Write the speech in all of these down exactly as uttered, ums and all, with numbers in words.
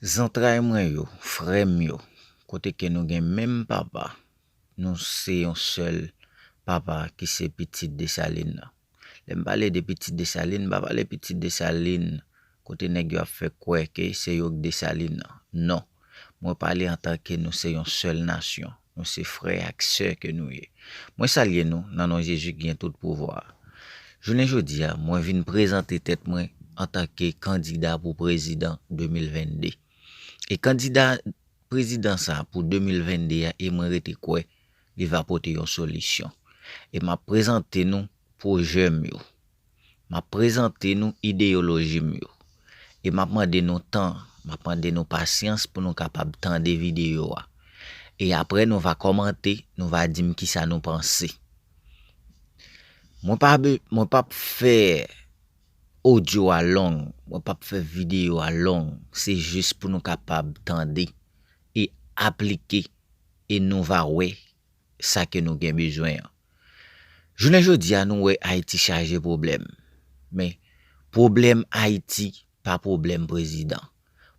Zantray mwen yo, frè m yo, kote ke nou gen menm papa, nou se yon sèl papa ki se pitit Desalin nan. Lè m pale de pitit Desalin, m pa pale pitit Desalin kote nèg yo ap fè kwè ke se yo k Desalin nan. Non. Mwen pale antanke nou se yon sèl nasyon. Nou se frè ak sè ke nou ye. Mwen salye nou nan non Jezi ki gen tout pouvwa a. Jounen jodi a, mwen vin prezante tèt mwen antanke kandida pou prezidan de mil vennde. E kandida prezidan sa a pou de mil vennde a, e mwen rete kwè li va pote yon solisyon. E m ap prezante nou pwojè m yo. M ap prezante nou ideyoloji m yo. E m ap mande nou tan, m ap mande nou pasyans pou nou kapab tande videyo a. E apre nou va kòmante, nou va di m kisa nou panse. Mwen pa be, mwen p ap fè odyo a long, mwen p ap fè videyo a long. Se jis pou nou kapab tande e aplike e nou va wè sa ke nou gen bezwen an. Jounen jodi a, nou wè Ayiti chaje pwoblèm. Men, pwoblèm Ayiti pa pwoblèm prezidan.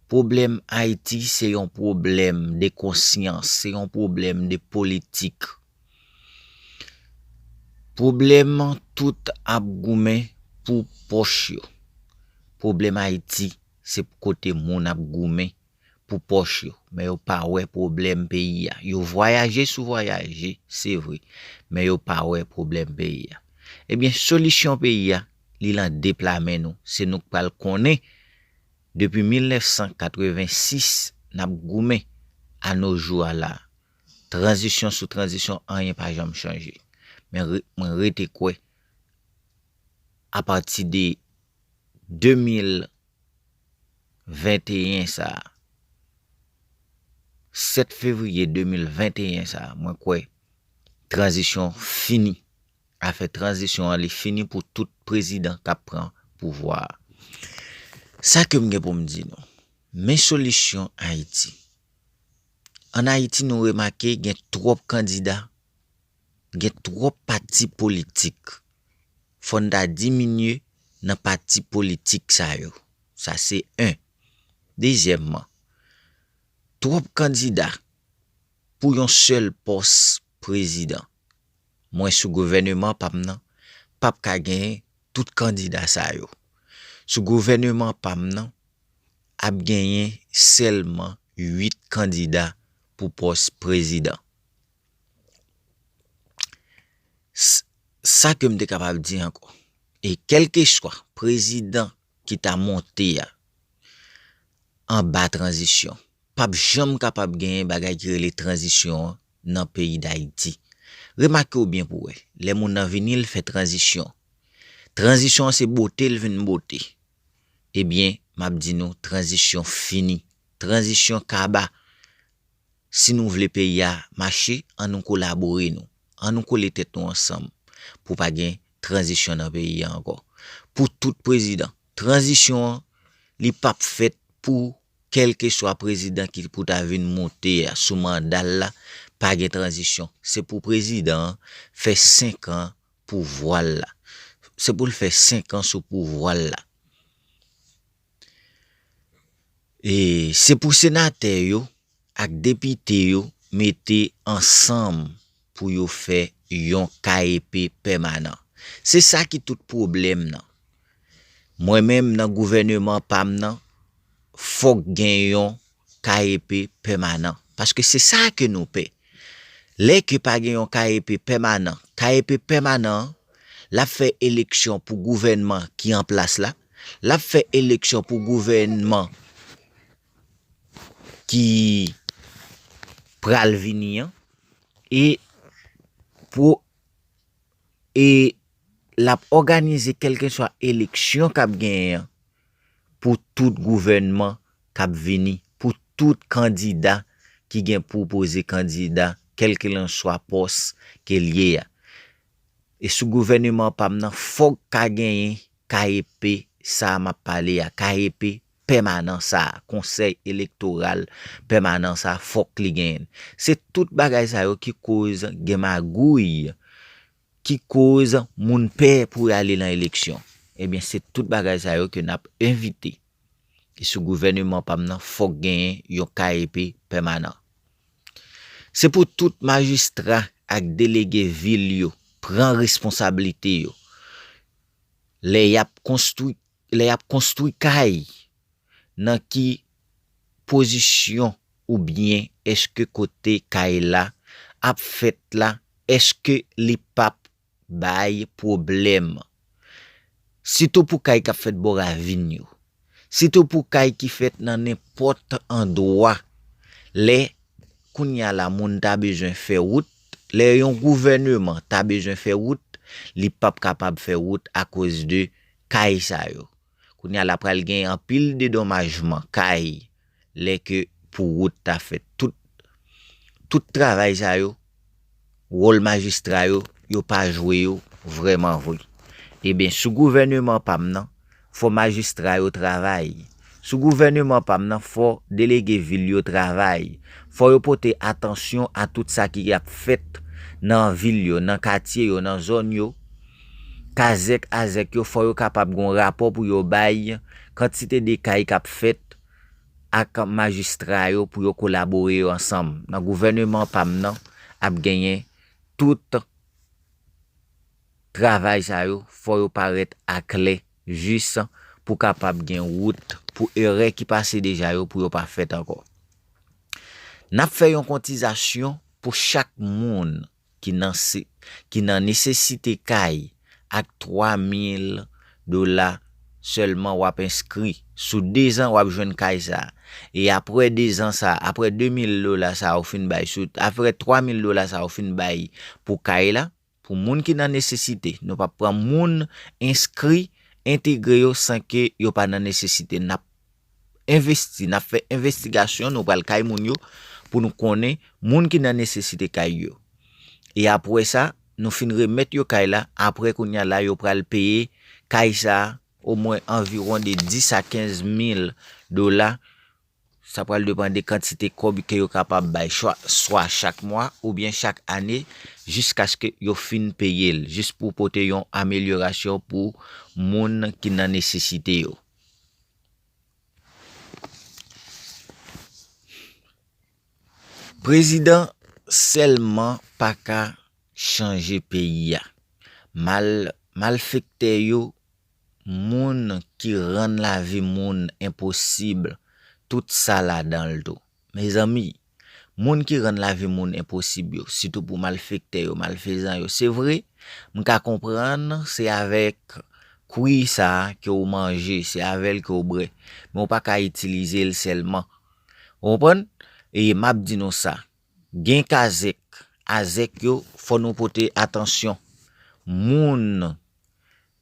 Pwoblèm Ayiti se yon pwoblèm de konsyans, se yon pwoblèm de politik. Pwoblèm tout ap goumen pou pòch yo. Pwoblèm Ayiti se kote moun ap goumen pou pòch yo, men yo pa wè pwoblèm peyi a. Yo vwayaje sou vwayaje, se vre, men yo pa wè pwoblèm peyi a. Ebyen, solisyon peyi a, li lan de pla men nou. Se nou k pral konnen. Depi mil nèf san katrevensis, n ap goumen a no jou a la. Tranzisyon sou tranzisyon, anyen pa janm chanje. Men re, mwen rete kwè, apati de de mil venteyen sa a, sèt fevriye de mil venteyen sa a, mwen kwè tranzisyon fini. Afè tranzisyon an, li fini pou tout prezidan k ap pran pouvwa a. Sa ke m gen pou m di nou, men solisyon Ayiti. Ann Ayiti, nou remake gen twòp kandida, gen twòp pati politik. Fò n ta diminye nan pati politik sa yo. Sa se en. Dezyèmman, twòp kandida pou yon sèl pòs prezidan. Mwen sou gouvèneman pa m nan, p ap ka genyen tout kandida sa yo. Sou gouvèneman pa m nan, ap genyen sèlman uit kandida pou pòs prezidan. S, sa ke m te kapab di ankò, e kèlkeswa prezidan ki ta monte a, anba tranzisyon, p ap janm kapab genyen bagay ki rele tranzisyon an nan peyi Dayiti. Remake w byen pou w wè, lè moun nan vini, l fè tranzisyon. Tranzisyon an se bote l vin bote. Ebyen, m ap di nou, tranzisyon fini. Tranzisyon kaba. Si nou vle peyi a mache, an nou kolabore nou. An nou kole tèt nou ansanm pou pa gen tranzisyon nan peyi a ankò. Pou tout prezidan, tranzisyon an, li p ap fèt pou kèlkeswa prezidan ki pou ta vin monte a, sou manda l la, pa gen tranzisyon. Se pou prezidan an fè senk an pouvwa l la. Se pou l fè senk an sou pouvwa l la. E se pou senatè yo ak depite yo mete ansanm pou yo fè yon K E P pèmanan. Se sa ki tout pwoblèm nan. Mwen menm nan gouvèneman pa m nan, fòk gen yon K E P pèmanan. Paske se sa ke nou pè. Lè ke pa gen yon K E P pèmanan, K E P pèmanan an, l ap fè eleksyon pou gouvènman ki an plas la, l ap fè eleksyon pou gouvènman ki pral vini an, e pou, e l ap òganize kèlkeswa eleksyon k ap genyen an pou tout gouvènman k ap vini, pou tout kandida ki gen pwopoze kandida, kèlkelanswa pòs ke l ye a. E sou gouvèneman pa m nan, fòk ka genyen K E P sa a m ap pale a, K E P pèmanan sa a, konsèy elektoral pèmanan sa a, fòk li genyen l. Se tout bagay sa yo ki koz gen magouy, ki koz moun pè pou y ale nan eleksyon. Ebyen, se tout bagay sa yo ke n ap envite E sou gouvèneman pa m nan, fòk genyen yon K E P pèmanan. Se pou tout majistra ak delege vil yo pran responsablite yo. Lè y ap konstwi, lè y ap konstwi kay, nan ki pozisyon oubyen èske kote kay la ap fèt la, èske li p ap bay pwoblèm? Sitou pou kay k ap fèt bò ravin yo. Sitou pou kay ki fèt nan nenpòt andwa. Lè kounye a la moun ta bezwen fè wout, lè yon gouvèneman ta bezwen fè wout, li p ap kapab fè wout akoz de kay sa yo. Kounye a la pral gen anpil dedomajman kay lè ke pou wout ta fèt. Tout, tout travay sa yo, wòl majistra yo, yo pa jwe yo vrèman vre. Ebyen, sou gouvèneman pa m nan, fò majistra yo travay. Sou gouvèneman pa m nan, fò delege vil yo travay. Fò yo pote atansyon a tout sa ki ap fèt nan vil yo, nan katye yo, nan zòn yo. Kazèk azèk yo, fò yo kapab gon rapò pou yo bay kantite de kay k ap fèt ak majistra yo pou yo kolabore yo ansanm. Nan gouvèneman pa m nan, ap genyen tout travay sa yo, fò yo parèt aklè, jis pou kapab gen wout pou erè ki pase deja yo pou yo pa fèt ankò. N ap fè yon kontizasyon pou chak moun ki nan se-, ki nan nesesite kay ak twa mil dola sèlman w ap enskri. Sou dezan w ap jwenn kay sa. E apre dezan sa, apre de mil dola sa ou fin bay, sou, apre twa mil dola sa ou fin bay pou kay la, pou moun ki nan nesesite, nou p ap pran moun enskri, entegre yo san ke yo pa nan nesesite. N ap envesti, n ap fè envestigasyon, nou pral kay moun yo pou nou konnen moun ki nan nesesite kay yo. E apre sa, nou fin remèt yo kay la, apre kounye a la, yo pral peye kay sa omwen anviwon de dis a kenz mil dola. Sa pral depann de kantite kòb ke yo kapab bay, chwa, swa chak mwa oubyen chak ane, jiskaske yo fin peye l, jis pou pote yon amelyorasyon pou moun ki nan nesesite yo. Prezidan sèlman pa ka chanje peyi a. Mal-, malfektè yo, moun ki rann lavi moun enposib, tout sa ladan l tou. Mezanmi, moun ki rann lavi moun enposib yo, sitou pou malfektè yo, malfezan yo, se vre, m ka konprann se avèk kwi sa a ke w manje, se avè l ke w bwè, men w pa ka itilize l sèlman. Ou konprann? E m ap di nou sa, gen kazèk, azèk yo, fò nou pote atansyon. Moun,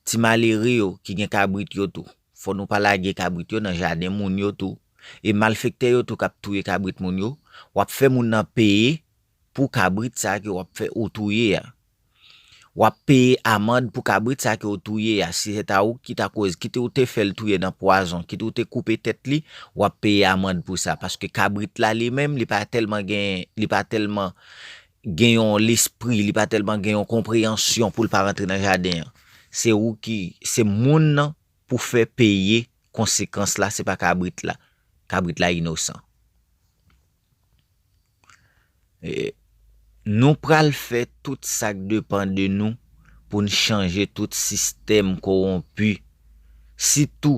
ti malere yo ki gen kabrit yo tou, fò nou pa lage kabrit yo nan jaden moun yo tou. E malfektè yo tou k ap touye kabrit moun yo, w ap fè moun nan peye pou kabrit sa ke w ap fè ou touye a. W ap peye amann pou kabrit sa ke w touye a. Si se ta ou ki ta koz, kit ou te fè l touye nan pwazon, kit ou te koupe tèt li, w ap peye amann pou sa. Paske kabrit la li menm, li pa tèlman gen, li pa tèlman gen yon lespri, li pa tèlman gen yon konpreyansyon pou l pa rantre nan jaden an. Se ou ki, se moun nan pou fè peye konsekans la, se pa kabrit la. Kabrit la inosan. E, nou pral fè tout sa k depann de nou pou n chanje tout sistèm kowonpi. Sitou,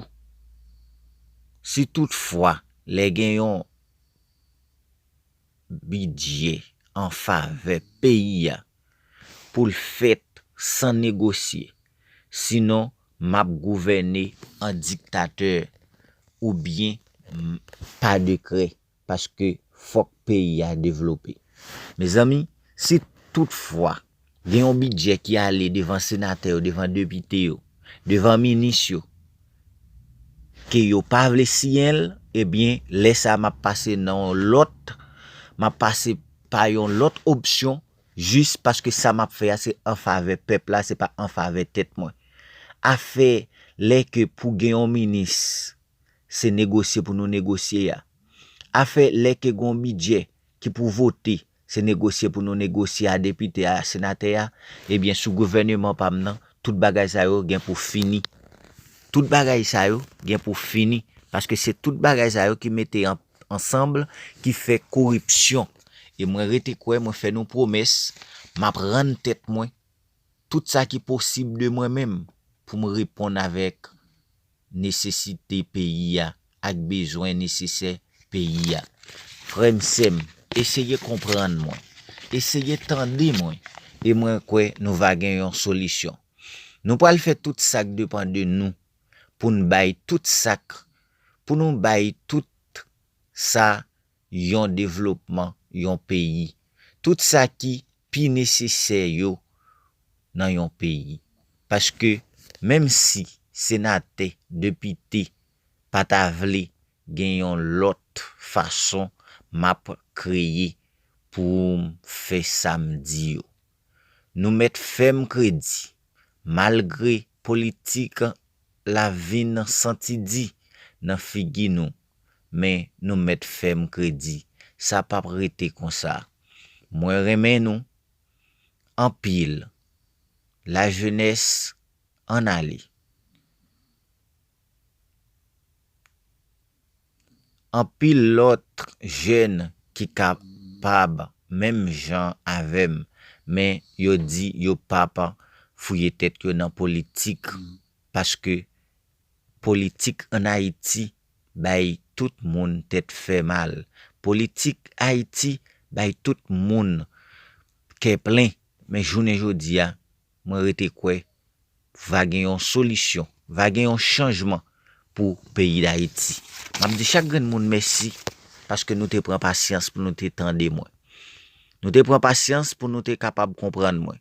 si toutfwa, lè gen yon bidjè an favè peyi a, pou l fèt san negosye. Sinon, m ap gouvène an diktatè oubyen m-, pa dekrè, paske fòk peyi a devlope. Mezanmi, si toutfwa gen yon bidjè ki ale devan senatè yo, devan depite yo, devan minis yo, ke yo pa vle siyen l, ebyen, lè sa a m ap pase nan yon lòt, m ap pase pa yon lòt opsyon, jis paske sa m ap fè a se an favè pèp la, se pa an favè tèt mwen. Afè lè ke pou gen yon minis, se negosye pou nou negosye a. Afè lè ke gen yon bidjè ki pou vote, se negosye pou nou negosye a depite a, senatè a, ebyen, sou gouvèneman pa m nan, tout bagay sa yo gen pou fini. Tout bagay sa yo gen pou fini, Paske se tout bagay sa yo ki mete an, ansanm, ki fè koripsyon. E mwen rete kwè, mwen fè nou pwomès, m ap rann tèt mwen tout sa ki posib de mwen menm pou m reponn avèk nesesite peyi a ak bezwen nesesè peyi a. Frè m, sè m, eseye konprann mwen, eseye tande mwen, e mwen kwè nou va gen yon solisyon. Nou pral fè tout sa k depann de nou pou n bay tout sa k, pou nou bay tout sa yon devlopman yon peyi, tout sa ki pi nesesè yo nan yon peyi. Paske menm si senatè, depite pa ta vle, gen yon lòt fason m ap kreye pou m fè sa m di yo. Nou mèt fè m kredi, malgre politik la vin santi di nan figi nou, men nou mèt fè m kredi, sa p ap rete konsa. Mwen renmen nou anpil. Lajenès, ann ale. Anpil lòt jèn ki kapab menm jan avè m, men yo di yo p ap fouye tèt yo nan politik, paske politik ann Ayiti bay tout moun tèt fè mal. Politik Ayiti bay tout moun kè plen, men jounen jodi a, mwen rete kwè va gen yon solisyon, va gen yon chanjman pou peyi Dayiti. M ap di chak grenn moun mèsi paske nou te pran pasyans pou nou te tande mwen. Nou te pran pasyans pou nou te kapab konprann mwen.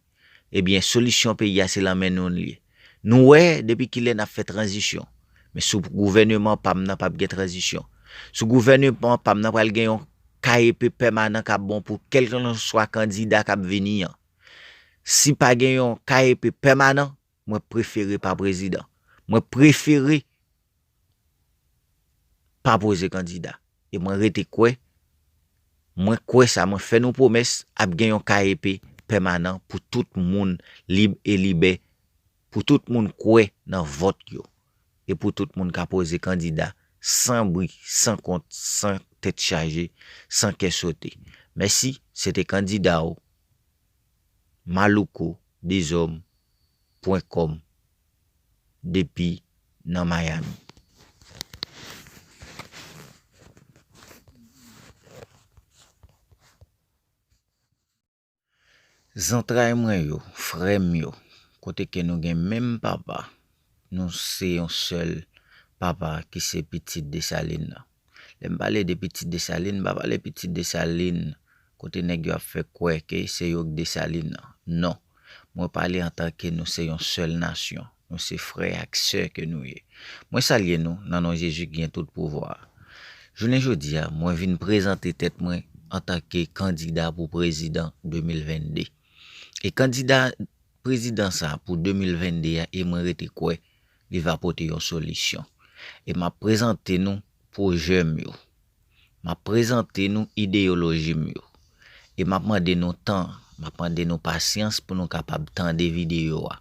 Ebyen, solisyon peyi a se lan men nou l ye. Nou wè depi kilè n ap fè tranzisyon. Men sou gouvèneman pa m nan p ap gen tranzisyon. Sou gouvèneman pa m nan pral gen yon K E P pèmanan k ap bon pou kèlkanswa kandida k ap vini an. Si pa gen yon K E P pèmanan, mwen prefere pa prezidan. Mwen prefere pa poze kandida. E mwen rete kwè, mwen kwè sa, mwen fè nou pwomès, ap gen yon K E P pèmanan pou tout moun lib e libè, pou tout moun kwè nan vòt yo, e pou tout moun ka poze kandida san bri, san kont, san tèt chaje, san kè sote. Mèsi, se te kandida w, Malouko Dezòm pwen kòm, depi nan Miami. Zantray mwen yo, frè m yo, kote ke nou gen menm papa, nou se yon sèl papa ki se pitit Desalin nan. Lè m pale de pitit Desalin, m pa pale pitit Desalin kote nèg yo ap fè kwè ke se yo k Desalin nan. Non. Mwen pale antanke nou se yon sèl nasyon. Nou se frè ak sè ke nou ye. Mwen salye nou nan non Jezi ki gen tout pouvwa a. Jounen jodi a, mwen vin prezante tèt mwen antanke kandida pou prezidan de mil vennde. E kandida prezidan sa a pou de mil vennde a, e mwen rete kwè li va pote yon solisyon. E m ap prezante nou pwojè m yo. M ap prezante nou ideyoloji m yo. E m ap mande nou tan, m ap mande nou pasyans pou nou kapab tande videyo a.